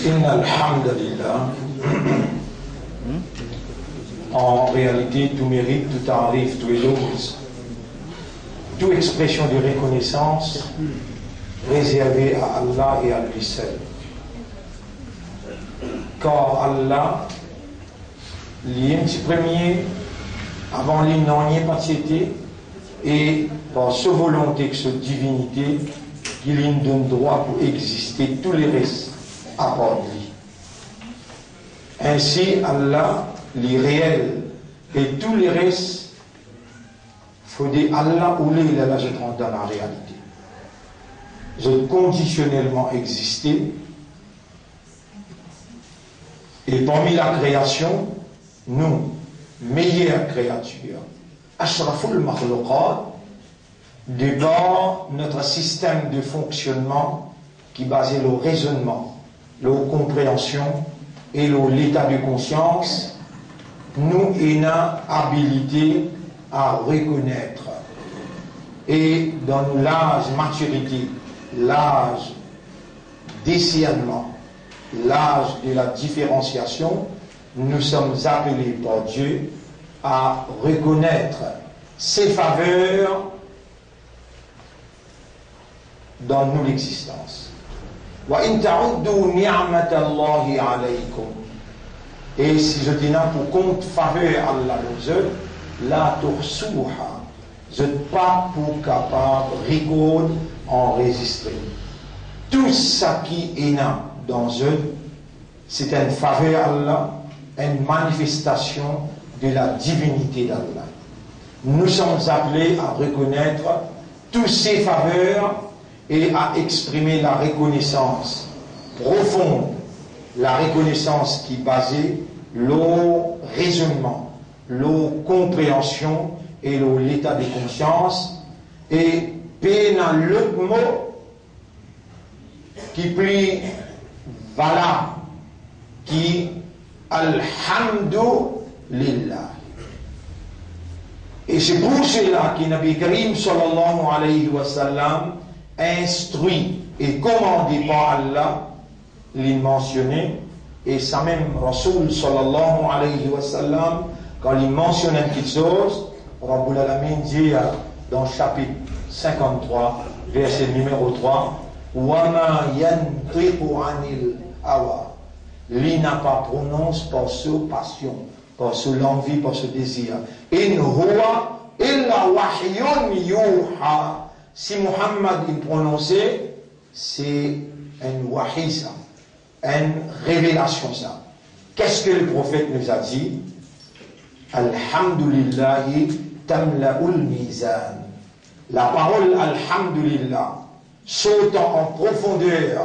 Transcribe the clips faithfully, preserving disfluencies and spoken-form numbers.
إن الحمد لله. En réalité, tout mérite, tout taarif, tout éloge, toute expression de reconnaissance réservée à Allah et à lui seul. Car Allah, li enn ti premie, avan li nanye pa ti ete, e par so volonte ek so divinite, ki linn donn drwa pou existe tou leres apar li. Ainsi, Allah, li reel, e tou leres, fode Allah oule, lerla zot rant dan larealite. Zot kondisionelman existe, e parmi lakreasion, nou, meyer kreatir, ashraful makhlouqat, de par notre système de fonctionnement ki baze lor rezonnman, lor konpreansion e lor leta de konsians, nou ena abilite a rekonet. E dan nou laz matirite, laz discernement, l'âge de la différenciation, nous sommes appelés par Dieu à reconnaître ses faveurs dans nous l'existence. Wa in ta'uddu ni'matallahi alaykum. E si zot ena pou kont faver Allah lor zot, la tuhsuha. Zot pa pou kapav rekord, anrezistre. Tou saki ena dan zot, se enn faver Allah, enn manifestasion de la divinite d'Allah. Nous sommes appelés à reconnaître toutes ces faveurs et à exprimer la reconnaissance profonde, la reconnaissance ki baze lor rezonnman, lor konpreansion e lor leta de konsians, e pena lot mo ki pli valab ki Alhamdulillah. E se pou sela ki Nabi Karim sallallahu alayhi wa sallam instri e komande par Allah, li mansione, e samem Rasoul sallallahu alayhi wa sallam, kan li mansionn enn kiksoz, Rabbul Alamin dir dan sapit sinkant-trwa, verse nimero trwa, "Wa ma yantiqu anil hawa." Li napa pronons par so pasion, par so lanvi, par so dezir. "In huwa illa wahyun yuha." Si Muhammad inn prononse, se enn wahi sa, enn revelasion sa. Qu'est-ce que le prophète nous a dit? Alhamdulillahi tamla'ul mizan. La parol Alhamdulillah, sortan an profonder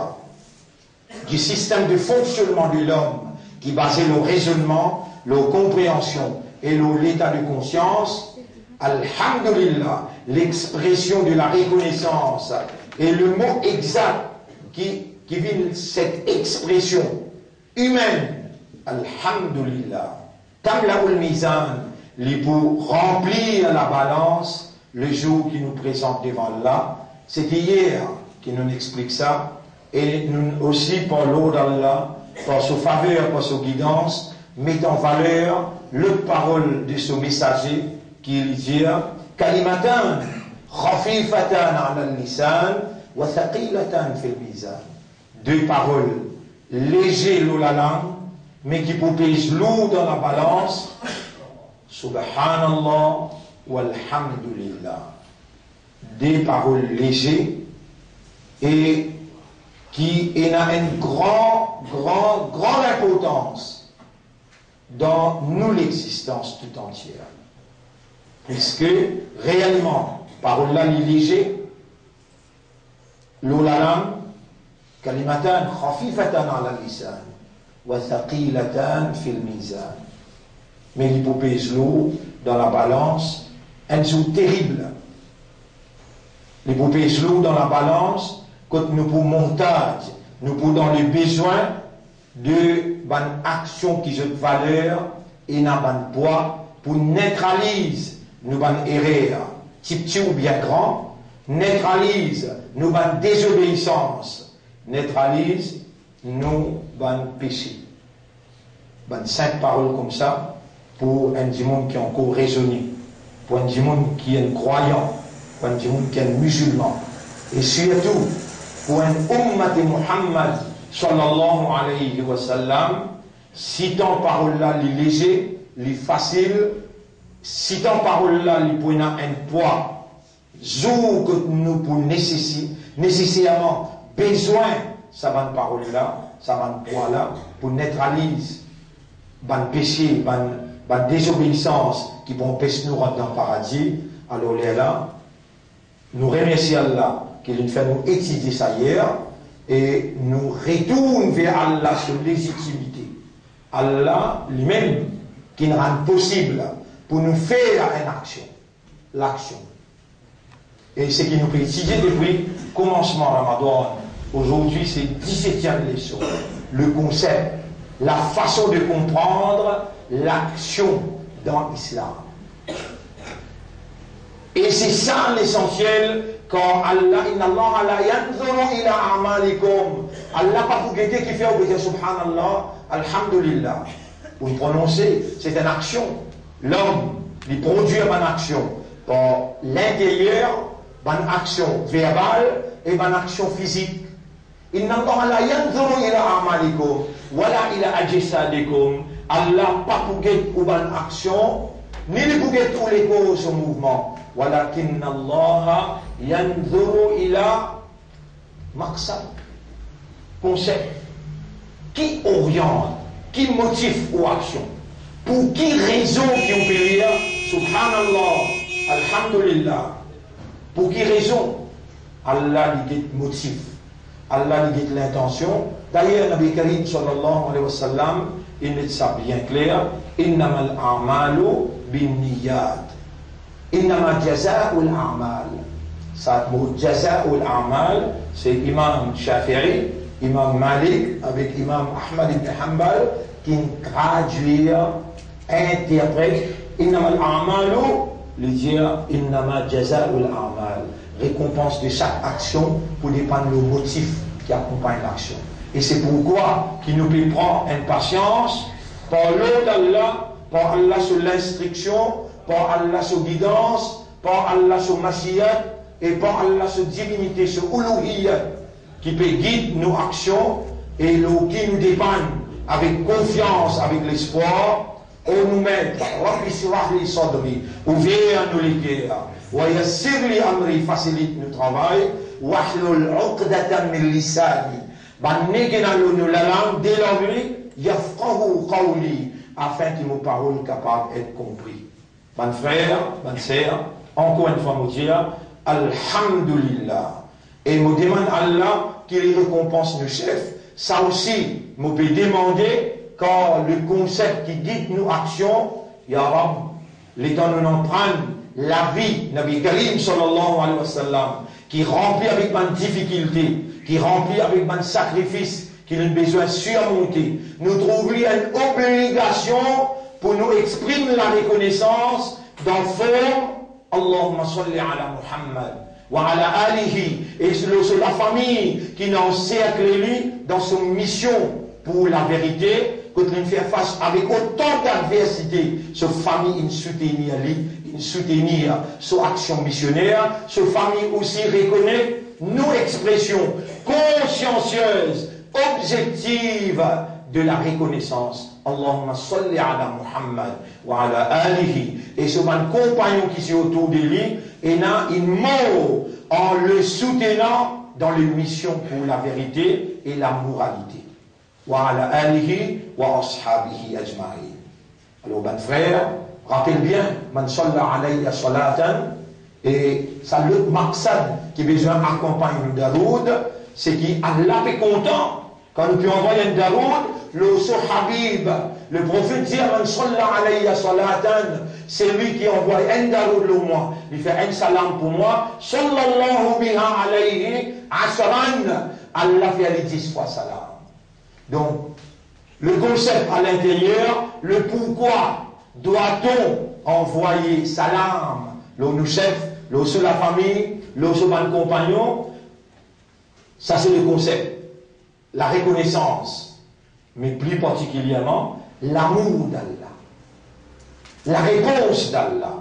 du système de fonctionnement de l'homme ki baze lor rezonnman, lor konpreansion e lor leta de konsians, Alhamdulillah, l'expression de la reconnaissance est le mot exact ki, ki vinn cette expression humaine, Alhamdulillah. Tamla'ul mizan, li pou ranpli labalans lezour ki nou prezant devan Allah. Se ti yer ki nou explik sa, e nou osi, par lord Allah, par so faver, par so gidans, met an valer lot parol de so mesaze ki li dir, "Kalimatan khafifatan alal lisan wa thaqilatan fil mizan." De parol leze lor lalang, me ki pou pez lour dan labalans, Subhanallah walhamdulillah. De parol leze e ki ena enn gran, gran, gran inportans dan nou lexistans tout antier. Piske reelman, parol la li leze, lor lalang, kalimatan khafifatan alal lisan, wa thaqilatan fil mizan. Me li pou pez lour dan labalans enn zour terib. Li pou pez lour dan labalans kot nou pou montad, nou pou dan lebezwin, de bann aksion ki zot valer ena bann pwa pou netraliz nou bann erer, tipti oubien gran, netraliz nou bann dezobeisans, netraliz nou bann pese. Bann sinp parol koumsa pou enn dimoun ki ankor rezone, pou enn dimoun ki enn krwayan, pou enn dimoun ki enn mizilman, e sirtou pou enn oummat Muhammad sallallahu alayhi wa sallam, sitan parol la li leze, li fasil, sitan parol la li pou ena enn pwa. Zour kot nou pou nesesi-, neseserman bezwin sa bann parol la, sa bann pwa la, pou netraliz bann pese, bann, bann dezobeisans ki pou anpes nou rant dan paradi, alor lerla, nou remersie Allah ki linn fer nou etidie sa yer, e nou retourn ver Allah so lezitimite. Allah limem ki rann posib pou nou fer enn aksion. Laksion. E seki nou pe etidie depi komansman Ramadan, ozordi se disetiem leson, le konsep, la fason de konprann laksion dan Islam. E se sa lesansiel, kan Allah, inna Allaha la yanzuru ila a'malikum. Allah pa pou gete kifer ou pe dir subhanallah, alhamdulillah. Ou prononse, se enn aksion. Lom, li prodwir bann aksion par linteryer, bann aksion verbal e bann aksion fizik. Inna Allaha la yanzuru ila a'malikum wala ila ajsadikum. Allah pa pou get ou bann aksion, ni li pou get ou lekor so mouvman. Walakinna Allaha yanzuru ila maqsad, konsep, ki oriant, ki motif ou aksion, pou ki rezon ki ou pe dir subhanallah, alhamdulillah, pou ki rezon? Allah li get motif, Allah li get lintansion. Dayer Nabi Karim sallallahu alayhi wa sallam, li met sa bien kler, innamal a'malu binniyat. Innama jazaul a'mal. Sa mo jazaul a'mal, se Imam Shafi'i, Imam Malik avek Imam Ahmad ibn Hanbal ki tradwir, interpret innamal a'malu, li dir innama jazaul a'mal. Rekonpans de sak aksion pou depann lor motif ki akonpagn laksion. E se pourkwa ki nou pe pran enn pasians par lord Allah, par Allah so linstriksion, par Allah so gidans, par Allah so mashiat e par Allah so divinite, so uluhiyat, ki pe gid nou aksion e lor ki nou depann avek konfians, avek lespwar. O nou Met, Rabbi shrah li sadri, ouver nou leker, wa yassir li amri, fasilit nou travay, wahlul uqdatan min lisani, bann ne ki ena lor nou lalang, delarg li, yafqahu qawli, afin ki mo parol kapav et konpri. Bann frer, bann ser, ankor enn fwa mo dir, alhamdulillah. E mo demann Allah ki li rekonpans nou sef. Sa osi, mo pe demande, kar le konsep ki gid nou aksion, ya Rab, letan nou aprann lavi Nabi Karim sallallahu alayhi wa sallam, ki ranpli avek bann difikilte, ki ranpli avek bann sakrifis ki nou bizin sirmonte, nou trouv li enn obligasion pou nou exprim larekonesans dan form Allahumma salli ala Muhammad wa ala alihi, e lor so lafami ki anserkle li dan so mision pou laverite, kot li fer fas avek otan dadversite, so fami inn soutenir li, inn soutenir so aksion misioner, so fami osi rekonet nou expresion konsiansiez, objektif de larekonesans. Allahumma salli ala Muhammad wa ala alihi. E so bann konpagnon ki ti otour de li, ena enn mor an le soutenan dan le mision pou laverite e lamoralite. Wa ala alihi wa ashabihi ajmain. Alor, bann frer, rapel bien, man salla alayya salatan, e sa lot maqsad ki bizin akonpagn nou daroud, se ki Allah pe kontan kan nou pe anvway enn daroud lor so Habib. Le Profet dir, man salla alayya salatan, selwi ki anvway enn daroud lor mwa, li fer enn salam pou mwa, sallallahu biha alayhi ashran, Allah fer li dis fwa salam. Donk, Le concept à l'intérieur, le pourquoi doit-on envoyer salam lor nou sef, lor so lafami, lor so bann konpagnon. Sa se le concept. La rekonesans, me pli partikilierman, lamour d'Allah. La repons d'Allah.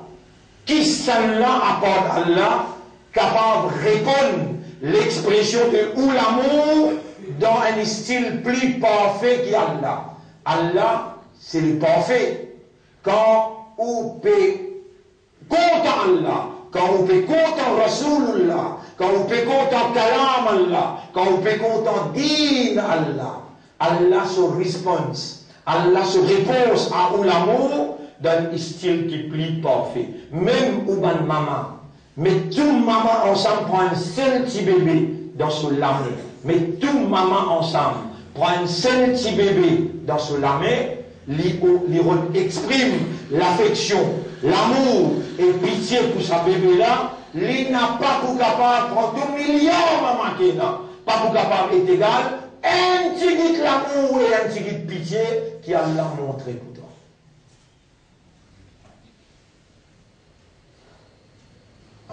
Kisannla apar Allah kapav reponn lexpresion de ou lamour dan enn stil pli parfe ki Allah? Allah, se le parfe. Kan ou pe kontan Allah, kan ou pe kontan Rasoulillah, kan ou pe kontan kalam Allah, kan ou pe kontan din Allah, Allah so response, Allah so repons a ou lamour dan enn stil ki pli parfe. Mem ou bann mama, met tou mama ansam, pran enn sel ti bebe dan so lame. Met tou mama ansam, pran enn sel ti bebe dan so lame, li, li rod exprim lafeksion, lamour e pitie pou sa bebe la, li napa pou kapav pran tou miliar mama ki ena, pa pou kapav et egal enn tigit lamour e enn tigit pitie ki Allah montre pou twa.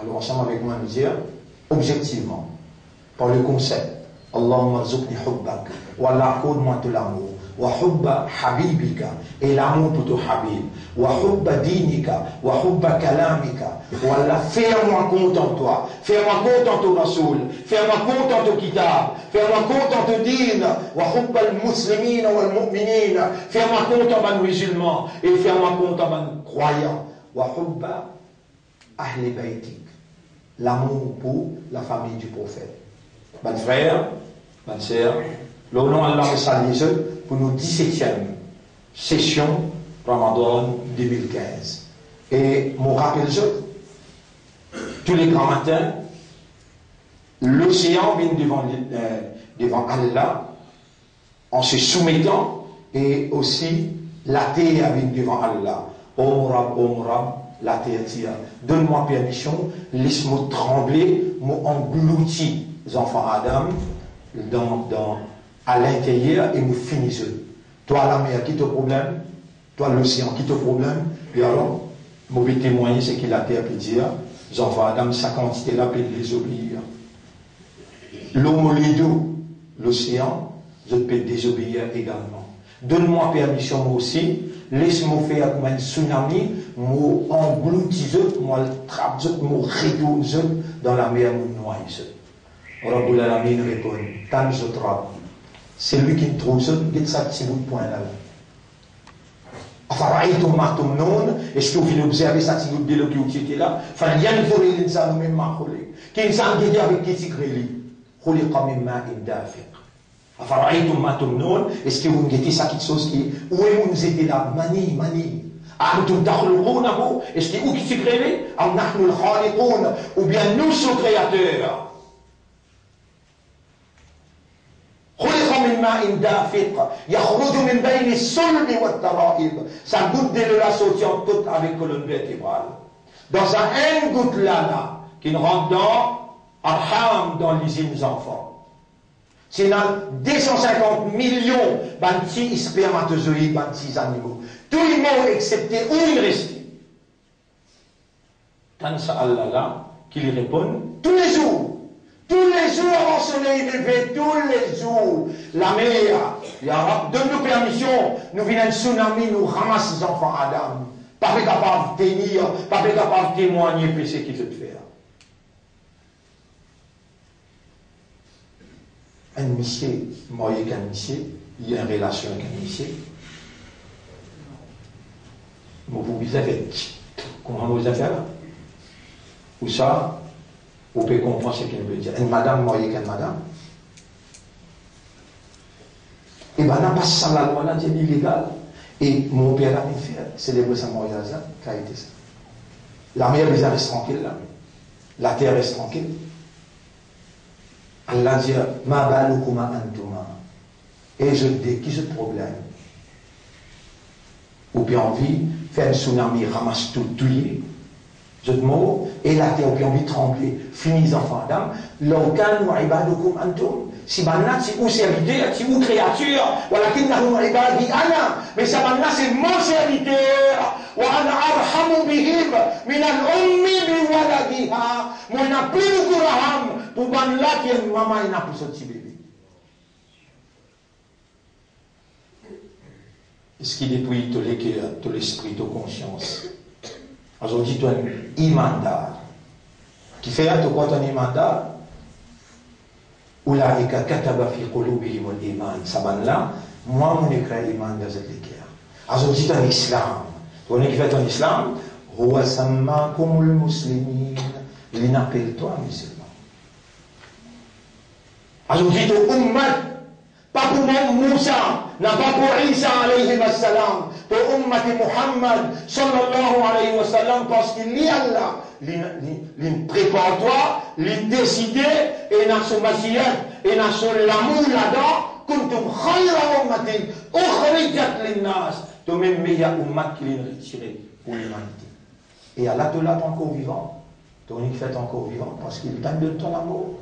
Alor, ansam avek mwa, nou dir, objektivman, par le concept, Allahumma rzuqni hubbak, o Allah, akord mwa to lamour, wa hubba habibika, e lamour pou to Habib, wa hubba dinika, wa hubba kalamika, o Allah, fer mwa kontan twa, fer mwa kontan to Rasoul, fer mwa kontan to kitab, fer mwa kontan to din, wa hubbal muslimina wal mu'minin, fer mwa kontan bann mizilman, e fer mwa kontan bann krwayan, wa hubba ahli baytik, lamour pou lafami di Profet. Bann frer, bann ser, lor non Allah, mo salie zot pou nou disetiem sesion Ramadan de mil kinz. E mo rapel zot, tou le gramatin, losean vinn devan, eh, devan Allah, an se soumetan, e osi later vinn devan Allah. O mo Rab, o mo Rab, later tir. Donn mwa permision, les mo tranble, mo anglouti zanfan Adam dan, dan, a linteryer e mo fini zot. Twa lamer, ki to problem? Twa losean, ki to problem? E alor, mo pe temwagne seki later pe dir, zanfan Adam, sa kantite la pe dezobeir. Lor mo ledo, losean, zot pe dezobeir egalman. Donn mwa permision mwa osi, les mo fer kouma enn tsunami, mo anglouti zot, mo al trap zot, mo retourn zot dan lamer, mo nway zot. Rabbul Alamin reponn, tann zot Rab, selwi ki trouv zot, get sa ti bout pwin la. Afara'aytum ma tumnun, eski ou finn obzerve sa ti bout delo ki ou ti ete la? Falyanzuril insanu mimma khuliq. Ki insan gete avek ki ti kre li. Khuliqa min ma'in dafiq. Afara'aytum ma tumnun, eski ou gete sa kiksoz ki ou mem ou zete la, mani, mani. Antum takhluqunahu, eski ou ki ti kre li? Am nahnul khaliqun, oubien nou so kreater? Khuliqa min ma'in dafiq, yakhruju min bayni sulbi wat tara'ib. Sa gout delo la sorti ant kot avek kolonn vertebral. Dan sa enn gout la la, ki rant dan arham, dan lizinn zanfan. Ti ena de san sinkant milion bann ti spermatozoid, bann ti zanimo. Tou inn mor, exsepte ou inn reste. Tann sa Allah la, ki li reponn, toulezour, toulezour avan soley leve, toulezour, lamer, ya Rab, donn nou permision, nou vinn enn tsunami, nou ramas zanfan Adam, pa pe kapav tenir, pa pe kapav temwagne pese ki zot fer. Enn misie marye ek enn misie, li an relasion ek enn misie. Mo pou bizin fer, kouma mo bizin fer la? Ou sa, ou pe konpran seki nou pe dir. Enn madam marye ek enn madam. E bann la pas sa lalwa la, dir li legal. E mo per la vinn fer, selebre sa maryaz la, kalite sa. Lamer bizin res trankil la. Later res trankil. Allah dir, ma balukuma antuma? E zot de, ki zot problem? Ou pe anvi fer enn tsunami, ramas tou, touye? Zot mor, e later pe anvi tranble, fini zanfan Adam. Law kanu ibadakum antum, si bann la ti ou serviter, ti ou kreatir, walakinnahum ibadi ana, me sa bann la se mo serviter, wa ana arhamu bihim minal ummi biwaladiha, mo ena pli boukou raham pou bann la ki enn mama ena pou so ti bebe. Eski depi to leker, to lespri, to konsians, azordi to enn imandar? Kifer to krwar to enn imandar? Ulaika kataba fi qulubihimul iman. Sa bann la, mwa, mo ekrir iman dan zot leker. Azordi to enn islam. To kone kifer to enn islam? Huwa sammakumul muslimin. Li'nn apel twa mizilman. Azordi to ummat, pa pou Mo-, Mousa, napa pou Isa alayhi wassalam, pou ummat Muhammad sallallahu alayhi wasallam, parski li Allah, li, li, li prepar twa, li deside, ena so mashiat, ena so lamour ladan, kuntum khayra ummatin ukhrijat linnas, to mem meyer ummat ki li retire pou limanite. E ala to la, to ankor vivan. To nek fer to ankor vivan, parski li pa'nn donn twa lamor.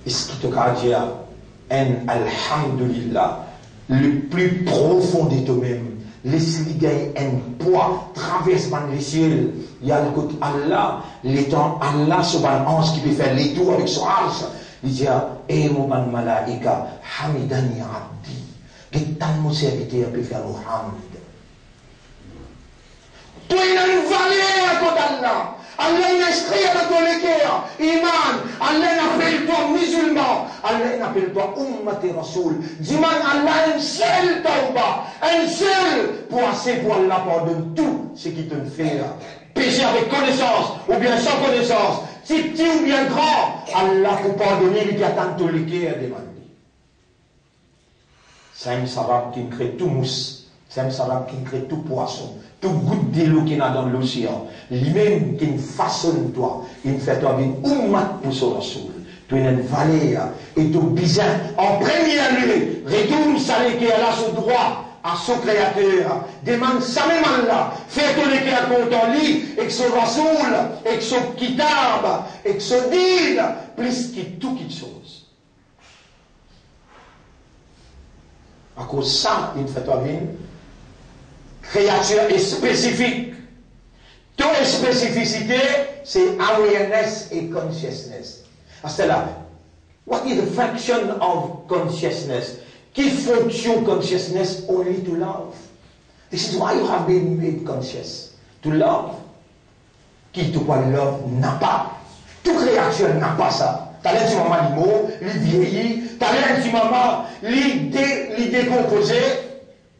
Eski to kapav dir enn alhamdulillah, le pli profon de to mem, les li gagn enn pwa, travers bann lesiel, li al kot Allah, letan Allah, so bann anz ki pe fer letour avek so arsh, li dir, "E mo bann malaika, hamidani abdi, get tann mo serviter pe fer mo hamd." To ena enn valer kot Allah. Allah inn inskrir dan to leker iman. Allah inn apel twa mizilman. Allah inn apel twa ummat Rasoul. Dimann Allah enn sel tawba, enn sel, pou ase pou Allah pardonn tou seki to'nn fer. Pese avek konesans oubien san konesans, tipti oubien gran, Allah pou pardone li, ki atann to leker, demann li. Samem Sabab ki'nn kre tou mous, samem Sabab ki'nn kre tou pwason, tou gout delo ki ena dan losean, limem ki'nn fasonn twa, inn fer twa vinn ummat pou so Rasoul. To ena enn valer, e to bizin, an premie lie, retourn sa leker la so drwa a so Kreater, demann samem Allah fer to leker kontan li ek so Rasoul, ek so kitab, ek so din, plis ki tou kiksoz. Akoz sa, inn fer twa vinn kreatir spesifik. To spesifisite, se awareness e consciousness. Aster la, what is the function of consciousness? Ki fonksion consciousness? Only to love. This is why you have been made conscious. To love. Ki to krwar love napa? Tou kreatir napa sa. Taler ti mama li mor, li vieyi, taler ti mama li de-, li dekonpoze,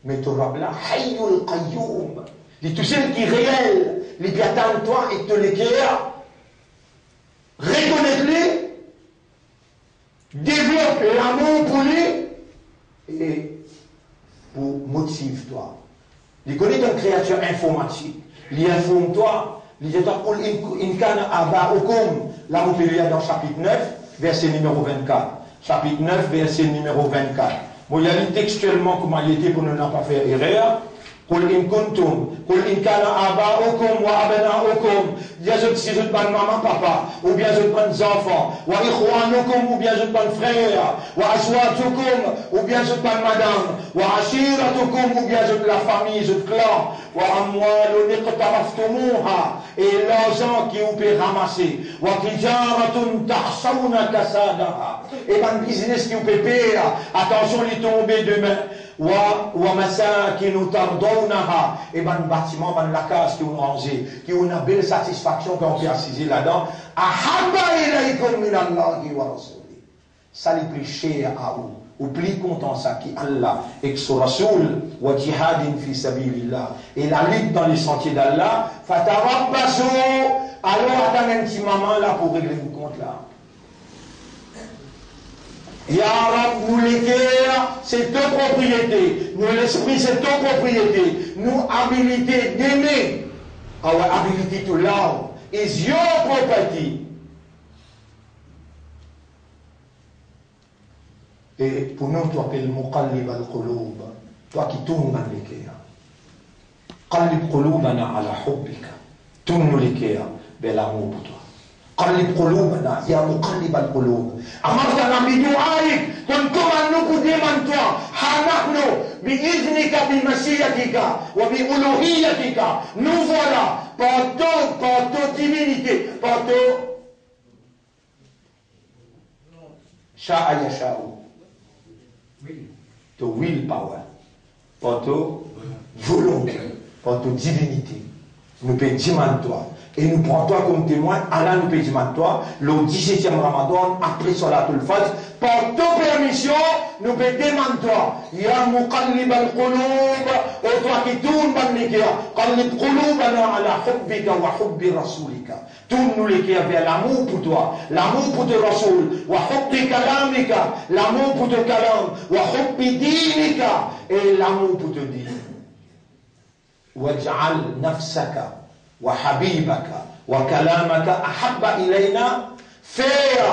me to Rab la, Hayyul Qayyum, li tousel ki reel, li pe atann twa ek to leker. Rekonet li, devlop lamour pou li e pou motiv twa. Li kone to enn kreatir informatik, li inform twa, li dir twa, "Qul in, in kana abaukum", la mo pe lir dan sapit nef, verse nimero vennkat. Sapit nef, verse nimero vennkat. Mo lir li textuelman kouma li ete pou nou napa fer erer. Qul in kuntum, qul in kana abaukum wa abnaukum, dir zot si zot bann mama, papa, oubien zot bann zanfan, wa ikhwanukum, oubien zot bann frer, wa azwajukum, oubien zot bann madam, wa ashiratukum, oubien zot lafami, zot klan, wa amwalun iqtaraftumuha, e larzan ki ou pe ramase, wa tijaratun takhshawna kasadaha, e bann biznes ki ou pe per atansion li tonbe demin, wa, wa masakinu tardawnaha, e bann batiman, bann lakaz ki ou ranze, ki ou ena bel satisfaksion kan ou pe asize ladan, ahabba ilaykum minallahi wa rasulih. Sa li pli ser a ou, ou pli kontan sa ki Allah ek so Rasoul, wa jihadin fi sabilillah, e lalit dan lesantie d'Allah, fatarabbasu, alor atann enn ti moman la pou regle nou kont la. Ya Rab, nou leker se to propriete, nou lespri se to propriete, nou abilite d'aimer, our ability to love, is your property. E pou nou, to apel Muqallibal Qulub, twa ki tourn bann leker. Qallib qulubana ala hubbika. Tourn nou leker ver lamour pou twa. Qallib qulubana ya muqallibal qulub. Amartana bidu'aik, to'nn komann nou pou demann twa. Ha nahnu bi iznika bi mashiatika wa bi uluhiyatika. Nous voilà, par to, par to divinité, par to sha'a yasha'u, to will power, par to volonte, par to divinité, nou pe dimann twa, e nou pran twa kom temwin, ala nou pe dimann twa, lor disetiem Ramadan, apre Salatul Fajr, par to permision, nou pe demann twa, ya muqallibal qulub, o twa ki tourn bann leker, qallib qulubana ala hubbika wa hubbi rasulika. Tourn nou leker ver lamour pou twa, lamour pou to Rasoul, wa hubbi kalamika, lamour pou to kalam, wa hubbi dinika, e lamour pou to din. Waj'al nafsaka wa habibaka wa kalamaka ahabba ilayna, fer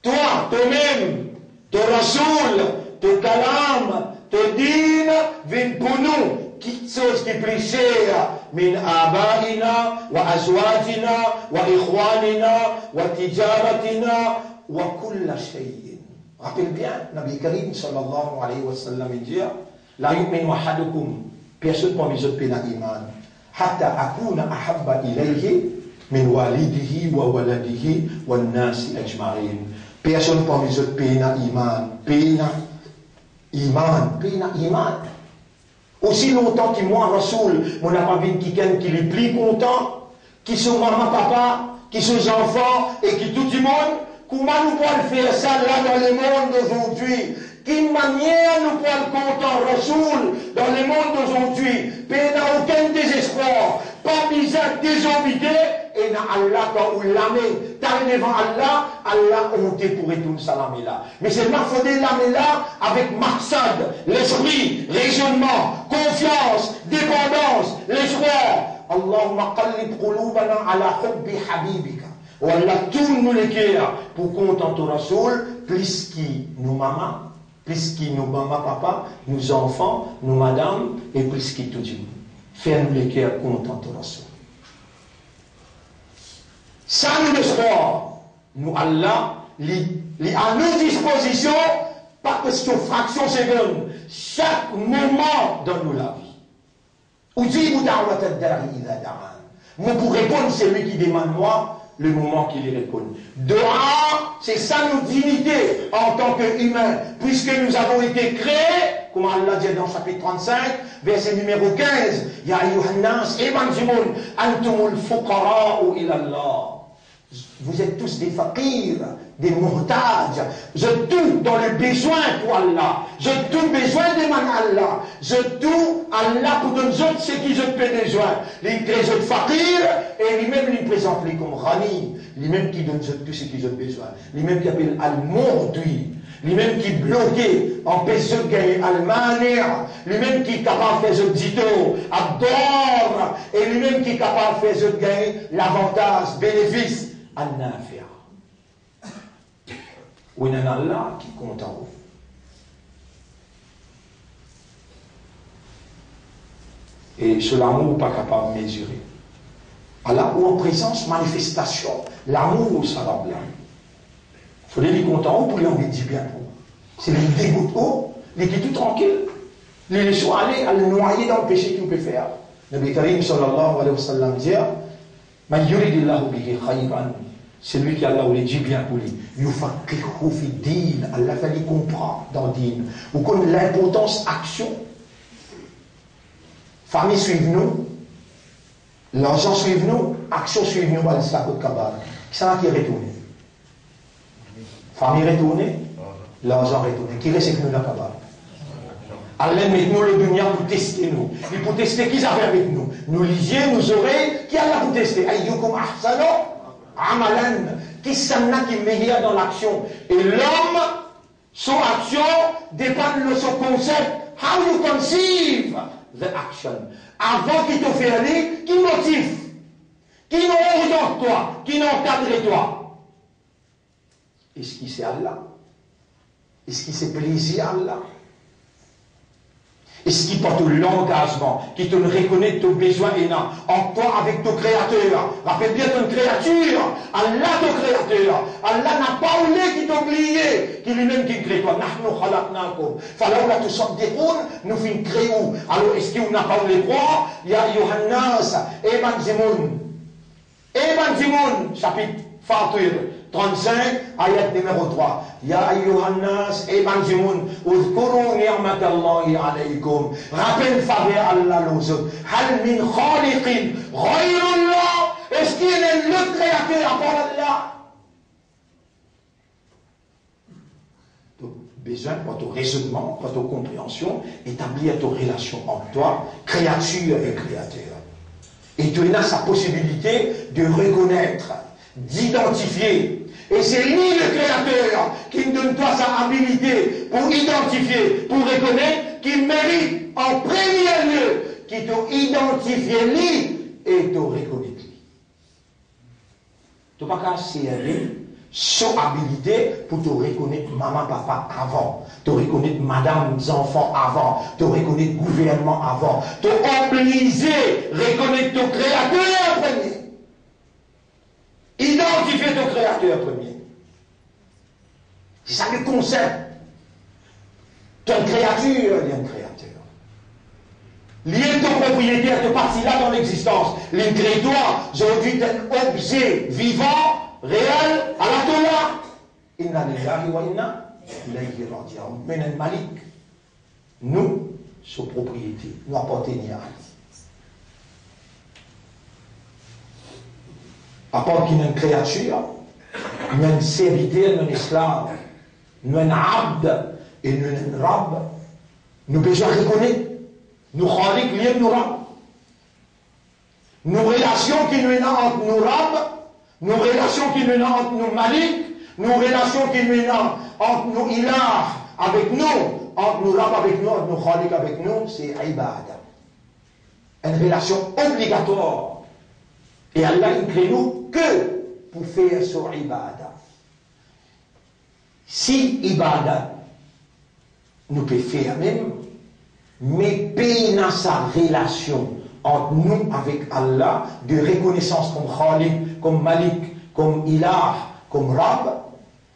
twa, tomem, to Rasoul, to kalam, to din vinn pou nou kiksoz ki pli ser min abaina wa azwajina wa ikhwanina wa tijaratina wa kulla shay'in. Rapel bien, Nabi Karim sallallahu alayhi wa sallam, li dir, "La yu'minu ahadukum," personn parmi zot pena iman, "hatta akuna ahabba ilayhi min walidihi wa waladihi wan nasi ajmain." Personn parmi zot pena iman, pena iman, pena iman. Osi lontan ki mwa, Rasoul, mo napa vinn kikenn ki li pli kontan ki so mama, papa, ki so zanfan e ki tou dimoun, kouma nou pou al fer sa la dan lemond ozordi? Ki manier nou pou al kontan Rasoul dan lemond ozordi? Pena okenn dezespwar, pa bizin dezobite, ena Allah dan ou lame, tal devan Allah, Allah onte pou retourn sa lame la. Me selman fode lame la avek maksad, lespri, rezonnman, konfians, depandans, lespwar. Allahumma qallib qulubana ala hubbi habibika. O Allah, tourn nou leker pou kontan to Rasoul plis ki nou mama, plis ki nou mama, papa, nou zanfan, nou madam e plis ki tou dimoun. Fer nou leker kontan to Rasoul. Sa nou lespwar. Nou Allah, li, li a nou dispozision, pa kestion fraksion segonn, sak moman dan nou lavi. Ujibu da'watad da'i iza da'an. Mo pou reponn seki demann mwa, lemoman ki li reponn. Doua, se sa nou dignite antan ki imin, puiske nous avons été créés, kouma Allah dir dan sapit trant-sink, verse nimero kinz, ya ayyuhan nas, e bann dimoun, antumul fuqara'u ila Allah. Vous êtes tous des faqirs, des muhtaj. Zot tou dan le bezwin pou Allah. Zot tou bezwin demann Allah. Zot tou, Allah pou donn zot seki zot pe bezwin. Li kre zot fakir e limem li prezant li kom Ghani. Limem ki donn zot tou seki zot bezwin. Limem ki apel Al-Mu'ti. Limem ki bloke, anpes zot gagne, Al-Mani', limem ki kapav fer zot ditor, Ad-Dar, e limem ki kapav fer zot gagne lavantaz, benefis, An-Nafi'. Ou ena enn Allah ki kontan ou. E so lamour ou pa kapav mezire. Ala ou an prezans manifestasion lamour sa Rab la. Fode li kontan ou pou li anvi dibien pou ou. Si li degout ou, li kit ou trankil. Li les ou ale, al nwaye dan pese ki ou pe fer. Nabi Karim sallallahu alayhi wa sallam dir, "Man yuridillahu bihi khayran," selwi ki Allah oule dibien pou li, "yufaqqihhu fid din," Allah fer li konpran dan din. Ou konn linportans aksion? Fami swiv nou, larzan swiv nou, aksion swiv nou, al sa kot Kaba. Kisannla ki retourne? Fami retourne, larzan retourne. Ki res ek nou dan Kaba? Allah met nou lor dunia pou teste nou. Li pou teste ki zafer avek nou. Nou lizie, nou zorey, ki Allah pou teste? Ayyukum ahsanu amalan. Kisannla ki meyer dan laksion? E lom, son aksion depann lor so konsep. How you conceive the action. Avan ki to fer li, ki motif? Ki inn oriant twa? Ki inn ankadre twa? Eski se Allah? Eski se plezir Allah? Eski par to langazman ki to'nn rekonet to bizin ena ant twa avek to Kreater? Rapel bien, to'nn kreatir, Allah to Kreater. Allah napa oule ki to bliye ki limem ki kre twa. Nahnu khalaqnakum falawla tusaddiqun, nou finn kre ou. Alor, eski ou napa oule krwar? Ya ayyuhan nas, e bann dimoun. E bann dimoun, sapit Fatir, trannsink, ayat nimero trwa. Ya ayyuhan nas, e bann dimoun, uzkuru ni'matallahi alaykum. Rapel faver Allah lor zot. Hal min khaliqin ghayrullah? Eski ena enn lot Kreater apar Allah? To bizin, par to rezonnman, par to konpreansion, etablir to relasion ant twa, kreatir e Kreater. E to ena sa posibilite de rekonet, didantifie. E se li, le Kreater, ki donn twa sa abilite pou idantifie, pou rekonet ki merit an premie lie ki to idantifie li e to rekonet li. To pa kav servi so abilite pou to rekonet mama, papa avan, to rekonet madam, zanfan avan, to rekonet gouvernman avan. To oblize rekonet to Kreater premie. Idantifie to Kreater premie. Se sa le konsep. To enn kreatir, li enn kreater. Li enn to propriyeter, to pa ti la dan lexistans. Li kre twa, zordi to enn obze vivan, reel, ala to la. Inna lillahi wa inna ilayhi raji'un. Mo enn malik. Nou, so propriyete, nou apartenir a li. Apar ki nou enn kreatir, nou enn serviter, nou enn esklav, nou enn abd e nou enn rab, nou bizin rekonet nou Khalik li enn nou Rab. Nou relasion ki nou ena ant nou Rab, nou relasion ki nou ena ant nou Malik, nou relasion ki nou ena ant nou Ilah avek nou, ant nou Rab avek nou, ant nou Khalik avek nou, se ibada. Enn relasion obligatwar. E Allah inn kre nou ke pou fer so ibada. Si ibadat nou pe fer mem, me pena sa relasion ant nou avek Allah de rekonesans kom Khalik, kom Malik, kom Ilah, kom Rab,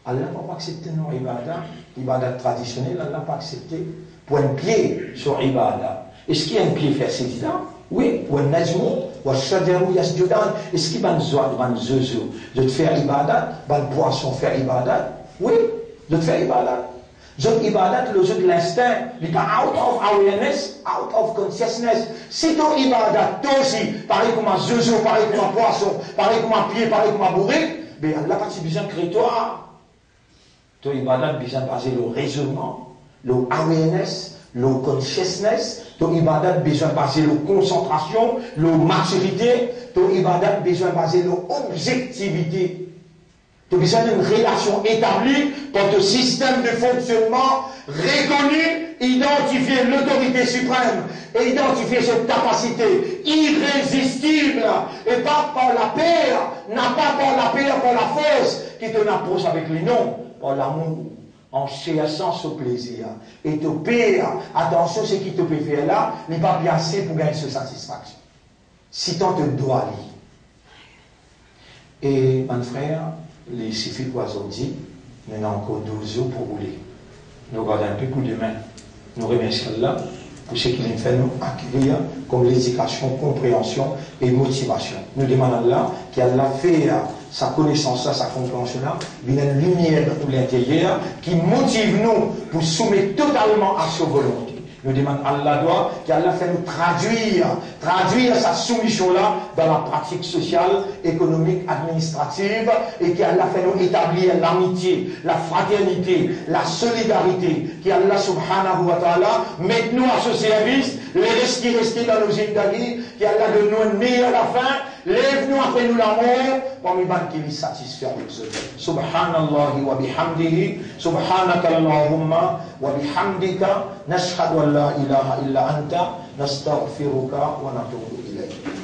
Allah pa pou aksepte nou ibadat, ibadat tradisionel, Allah pa aksepte. Pou enn pie so ibadat. Eski enn pie fer sijda? Wi. Wan najmu wash shajaru yasjudan. Eski bann zwa, bann zozo, zot fer ibadat? Bann pwason fer ibadat? Wi, zot fer ibadat. Zot ibadat lor zot linstin, li pa out of awareness, out of consciousness. Si to ibadat, to osi, parey kouma zozo, parey kouma pwason, parey kouma pie, parey kouma bourik, be Allah pa ti bizin kre twa. To ibadat bizin baze lor rezonnman, lor awareness, lor consciousness. To ibadat bizin baze lor konsantrasion, lor matirite. To ibadat bizin baze lor obzektivite. To bizin enn relasion etabli par to sistem de fonksionnman rekoni, idantifie lotorite siprem e idantifie so kapasite irezistib, e pa par laper, napa par laper, par lafors ki to ena apros avek li, non, par lamour, an chersan so plezir. E to per, atansion, seki to pe fer la, li pa pe ase pou gagn so satisfaksion. Sitan to dwa li. E bann frer, li sifi pou azordi, nou ena ankor douz zour pou roule. Nou gard enpe pou demin. Nou remersie Allah pou seki li fer nou akirir kom ledikasion, konpreansion e motivasion. Nou demann Allah ki Allah fer sa konesans la, sa konpreansion la, vinn enn limier dan nou linteryer ki motiv nou pou soumet totalman a so volonte. Nou demann Allah dwa ki Allah fer nou tradwir, tradwir sa soumision la dan lapratik sosial, ekonomik, administrativ, e ki Allah fer nou etablir lamitie, lafraternite, lasolidarite, ki Allah subhanahu wa ta'ala met nou a so servis, leres ki reste dan nou zindagi, ki Allah donn nou enn meyer lafin, lev nou apre nou lamor parmi bann ki li satisfe avek zot. Subhanallahi wa bihamdihi, subhanakallahumma wa bihamdika, nashhadu an la ilaha illa anta, nastaghfiruka wa natubu ilayk.